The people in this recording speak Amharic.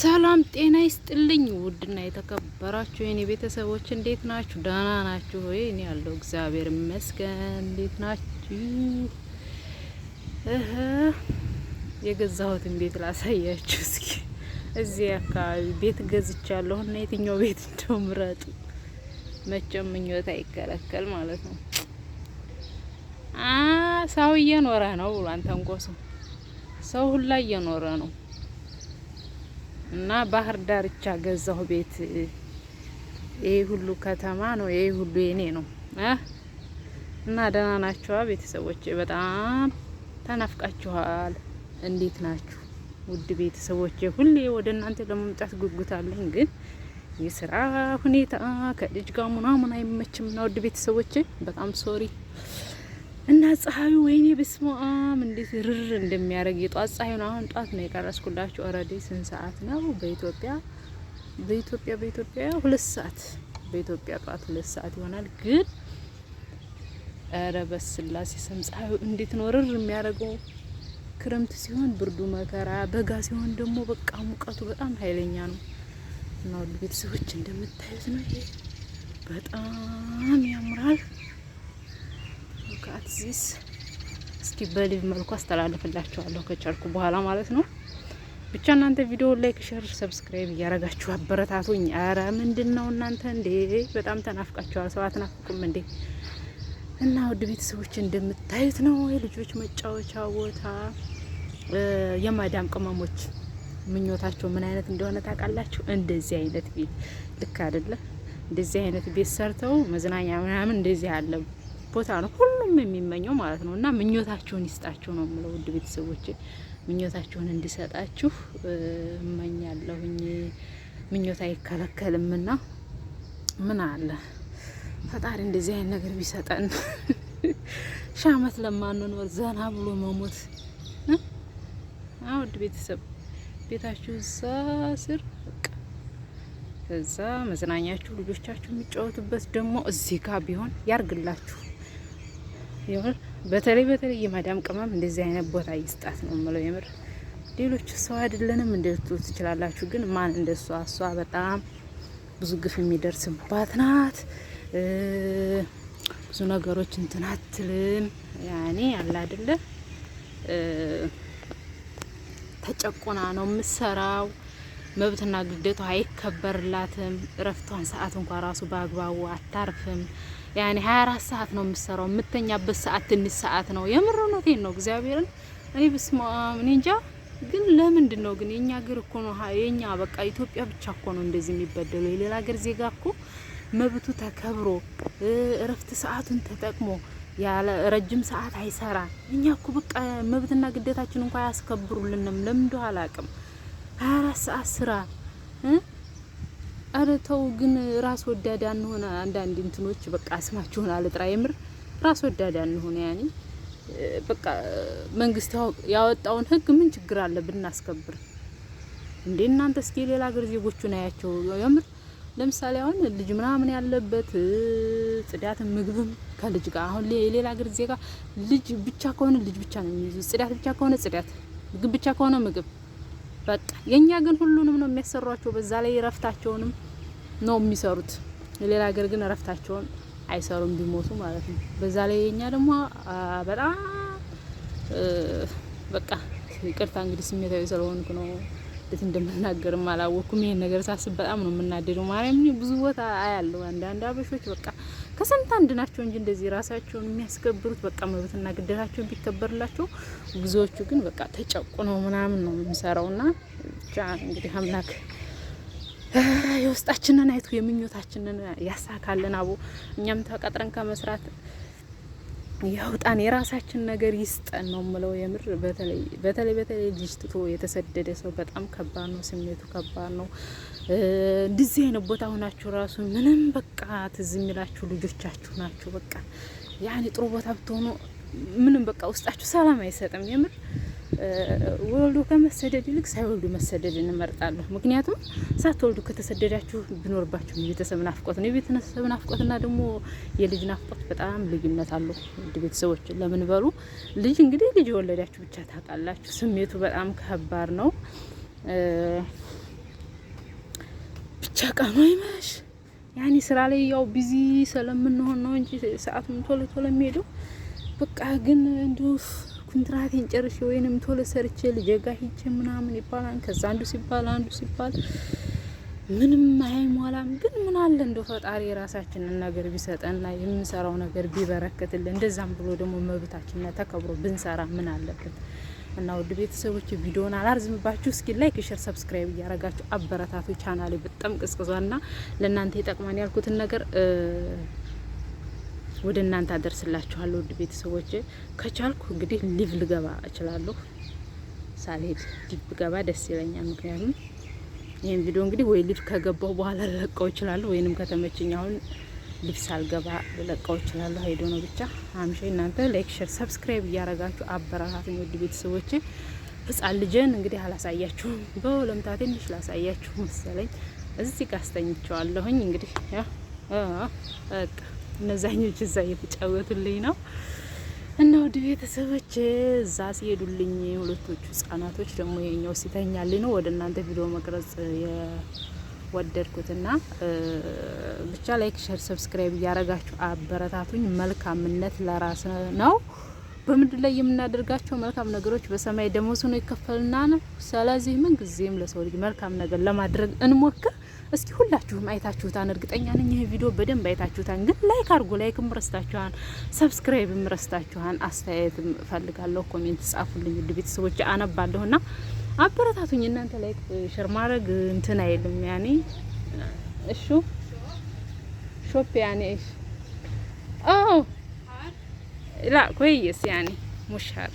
ሰላም ጤና ይስጥልኝ። ውድና የተከበራችሁ የኔ ቤተሰቦች እንዴት ናችሁ? ደህና ናችሁ ወይ? እኔ ያለው እግዚአብሔር ይመስገን። እንዴት ናችሁ? እህ የገዛሁትን ቤት ላሳያችሁ እስኪ። እዚህ አካባቢ ቤት ገዝቻለሁ እና የትኛው ቤት እንደው ምረጡ። መቼም ምኞት አይከለከል ማለት ነው። አ ሰው እየኖረ ነው ብሏል ተንኮሱ። ሰው ሁላ እየኖረ ነው። እና ባህር ዳርቻ ገዛሁ ቤት። ይሄ ሁሉ ከተማ ነው። ይሄ ሁሉ የኔ ነው። እና ደህና ናችኋ ቤተሰቦቼ? በጣም ተናፍቃችኋል። እንዴት ናችሁ ውድ ቤተሰቦቼ? ሁሌ ወደ እናንተ ለመምጣት ጉጉት አለኝ፣ ግን የስራ ሁኔታ ከልጅ ጋር ምናምን አይመችም። እና ውድ ቤተሰቦቼ በጣም sorry። እና ፀሐዩ ወይኔ በስመ አብ እንዴት ርር እንደሚያደርግ የጧት ፀሐይ ነው። አሁን ጧት ነው የቀረስኩላችሁ። Already ስንት ሰዓት ነው በኢትዮጵያ? በኢትዮጵያ 2 ሰዓት፣ በኢትዮጵያ ጧት 2 ሰዓት ይሆናል። ግን ኧረ በስላሴ ስም ፀሐዩ እንዴት ነው ርር የሚያደርገው። ክረምት ሲሆን ብርዱ መከራ፣ በጋ ሲሆን ደግሞ በቃ ሙቀቱ በጣም ኃይለኛ ነው። እና ውድ ቤተሰቦች እንደምታዩት ነው። ይሄ በጣም ያምራል። Look at this። እስኪ በ live መልኩ አስተላልፍላችኋለሁ ከቻልኩ በኋላ ማለት ነው። ብቻ እናንተ ቪዲዮ like፣ share፣ subscribe እያረጋችሁ አበረታቱኝ። አረ ምንድን ነው እናንተ እንዴ? በጣም ተናፍቃችኋል። ሰው አትናፍቁም እንዴ? እና ውድ ቤተሰቦች እንደምታዩት ነው የልጆች መጫወቻ ቦታ። የማዳም ቅመሞች ምኞታቸው ምን አይነት እንደሆነ ታውቃላችሁ? እንደዚህ አይነት ቤት ልክ አይደለ? እንደዚህ አይነት ቤት ሰርተው መዝናኛ ምናምን እንደዚህ ያለ ቦታ ነው ሁሉም የሚመኘው ማለት ነው። እና ምኞታችሁን ይስጣችሁ ነው የምለው ውድ ቤተሰቦች፣ ምኞታችሁን እንዲሰጣችሁ እመኛለሁኝ። ምኞት አይከለከልምና ምን አለ ፈጣሪ እንደዚህ አይነት ነገር ቢሰጠን፣ ሺህ ዓመት ለማንኖር ዘና ብሎ መሞት። ውድ ቤተሰብ ቤታችሁ እዛ ስር በቃ እዛ መዝናኛችሁ ልጆቻችሁ የሚጫወቱበት ደግሞ እዚህ ጋር ቢሆን ያርግላችሁ። የምር በተለይ በተለይ የማዳም ቅመም እንደዚህ አይነት ቦታ ይስጣት ነው የምለው። የምር ሌሎቹ ሰው አይደለንም እንደልትሉ ትችላላችሁ፣ ግን ማን እንደሷ፣ እሷ በጣም ብዙ ግፍ የሚደርስባት ናት። ብዙ ነገሮች እንትን አትልም። ያኔ አለ አይደለ ተጨቁና ነው የምትሰራው። መብትና ግዴቷ አይከበርላትም። እረፍቷን ሰዓት እንኳ ራሱ በአግባቡ አታርፍም። ያኔ 24 ሰዓት ነው የምትሰራው። የምተኛበት ሰዓት ትንሽ ሰዓት ነው። የምር እውነቴን ነው እግዚአብሔርን። እኔ በስመ አብ እኔ እንጃ። ግን ለምንድን ነው ግን የኛ ሀገር እኮ ነው የኛ በቃ ኢትዮጵያ ብቻ እኮ ነው እንደዚህ የሚበደለው። የሌላ ሀገር ዜጋ እኮ መብቱ ተከብሮ እረፍት ሰዓቱን ተጠቅሞ ያለ ረጅም ሰዓት አይሰራ። እኛ እኮ በቃ መብትና ግዴታችን እንኳን አያስከብሩልንም። ለምን እንደሆነ አላውቅም። 24 ሰዓት ስራ። አረ ተው ግን ራስ ወዳድ አንሆን። አንዳንድ እንትኖች በቃ ስማችሁን አልጥራ። የምር ራስ ወዳድ አንሆን። ያኔ በቃ መንግስት ያወጣውን ህግ ምን ችግር አለ ብናስከብር? እንዴ እናንተ እስኪ የሌላ ሀገር ዜጎቹን አያቸው። የምር ለምሳሌ አሁን ልጅ ምናምን ያለበት ጽዳትም ምግብም ከልጅ ጋር፣ አሁን የሌላ ሀገር ዜጋ ልጅ ብቻ ከሆነ ልጅ ብቻ ነው የሚይዙት። ጽዳት ብቻ ከሆነ ጽዳት፣ ምግብ ብቻ ከሆነ ምግብ። በቃ የኛ ግን ሁሉንም ነው የሚያሰሯቸው። በዛ ላይ እረፍታቸውንም ነው የሚሰሩት። የሌላ ሀገር ግን እረፍታቸውን አይሰሩም ቢሞቱ ማለት ነው። በዛ ላይ የኛ ደግሞ በጣም በቃ ይቅርታ እንግዲህ ስሜታዊ ስለሆንኩ ነው። እንዴት እንደምናገርም አላወቅኩም። ይሄን ነገር ሳስብ በጣም ነው የምናደደው። ማርያም ብዙ ቦታ አያለሁ። አንዳንድ አበሾች በቃ ከስንት አንድ ናቸው እንጂ እንደዚህ ራሳቸውን የሚያስከብሩት በቃ መብትና ግዴታቸውን ቢከበርላቸው፣ ብዙዎቹ ግን በቃ ተጨቁነው ምናምን ነው የሚሰራውና ብቻ እንግዲህ አምላክ የውስጣችንን አይቶ የምኞታችንን ያሳካልን። አቦ እኛም ተቀጥረን ከመስራት ያውጣን፣ የራሳችን ነገር ይስጠን ነው ምለው። የምር በተለይ በተለይ በተለይ ልጅ ትቶ የተሰደደ ሰው በጣም ከባድ ነው፣ ስሜቱ ከባድ ነው። እንደዚህ አይነት ቦታ ሆናችሁ ራሱ ምንም በቃ ትዝ የሚላችሁ ልጆቻችሁ ናችሁ። በቃ ያኔ ጥሩ ቦታ ብትሆኑ ምንም በቃ ውስጣችሁ ሰላም አይሰጥም። የምር ወልዶ ከመሰደድ ይልቅ ሳይወልዱ መሰደድ እንመርጣለሁ። ምክንያቱም ሳትወልዱ ከተሰደዳችሁ ቢኖርባችሁ የቤተሰብ ናፍቆት ነው። የቤተሰብ ናፍቆትና ደግሞ የልጅ ናፍቆት በጣም ልዩነት አለው። ውድ ቤተሰቦች ለምን በሉ ልጅ እንግዲህ ልጅ የወለዳችሁ ብቻ ታውቃላችሁ። ስሜቱ በጣም ከባድ ነው። ብቻ ቀኑ አይመሽ። ያኔ ስራ ላይ ያው busy ስለምንሆን ነው እንጂ ሰዓቱም ቶሎ ቶሎ የሚሄደው። በቃ ግን እንዲሁ ኩንትራቴን ጨርሼ ወይንም ቶሎ ሰርቼ ልጄ ጋ ሂጄ ምናምን ይባላል። ከዛ አንዱ ሲባል አንዱ ሲባል ምንም አይሟላም። ግን ምን አለ እንደው ፈጣሪ የራሳችንን ነገር ቢሰጠንና የምንሰራው ነገር ቢበረክትልን፣ እንደዛም ብሎ ደግሞ መብታችንና ተከብሮ ብንሰራ ምን አለበት? እና ውድ ቤተሰቦች፣ ቪዲዮን አላርዝምባችሁ። እስኪ like፣ share፣ subscribe እያረጋችሁ አበረታቱ። ቻናሌ በጣም ቅዝቅዟና ለእናንተ ይጠቅማል ያልኩትን ነገር ወደ እናንተ አደርስላችኋለሁ። ውድ ቤተሰቦች፣ ከቻልኩ እንግዲህ live ልገባ እችላለሁ። ሳልሄድ live ብገባ ደስ ይለኛል። ምክንያቱም ይህን ቪዲዮ እንግዲህ ወይ live ከገባሁ በኋላ ልለቀው እችላለሁ፣ ወይንም ከተመቸኝ አሁን live ሳልገባ ልለቀው እችላለሁ። ሄዶ ነው ብቻ አምሼ እናንተ like፣ share፣ subscribe እያረጋችሁ አበረታቱኝ። ውድ ቤተሰቦቼ፣ ህጻን ልጄን እንግዲህ አላሳያችሁም፣ በወለምታ ትንሽ ላሳያችሁ መሰለኝ። እዚህ ጋር አስተኝቸዋለሁኝ። እንግዲህ ያ በቃ እነዛኞች እዛ እየተጫወቱልኝ ነው። እና ውድ ቤተሰቦች፣ እዛ ሲሄዱልኝ ሁለቶቹ ህጻናቶች ደግሞ የኛው ሲተኛልኝ ነው ወደ እናንተ ቪዲዮ መቅረጽ የወደድኩትና ብቻ like፣ share፣ subscribe እያረጋችሁ አበረታቱኝ። መልካምነት ለራስ ነው። በምድር ላይ የምናደርጋቸው መልካም ነገሮች በሰማይ ደሞዝ ሆኖ ይከፈልና ነው። ስለዚህ ምን ጊዜም ለሰው ልጅ መልካም ነገር ለማድረግ እንሞክር። እስኪ ሁላችሁም አይታችሁታን፣ እርግጠኛ ነኝ ይህ ቪዲዮ በደንብ አይታችሁታን። ግን like አድርጎ like ም ረስታችኋን፣ subscribe ም ረስታችኋን። አስተያየትም እፈልጋለሁ፣ comment ጻፉልኝ። ውድ ቤተሰቦች፣ አነባለሁና አበረታቱኝ። እናንተ like share ማድረግ እንትን አይልም። ያኔ እሹ ሾፕ ያኔ እሺ ኦ لا كويس، يعني مش حار.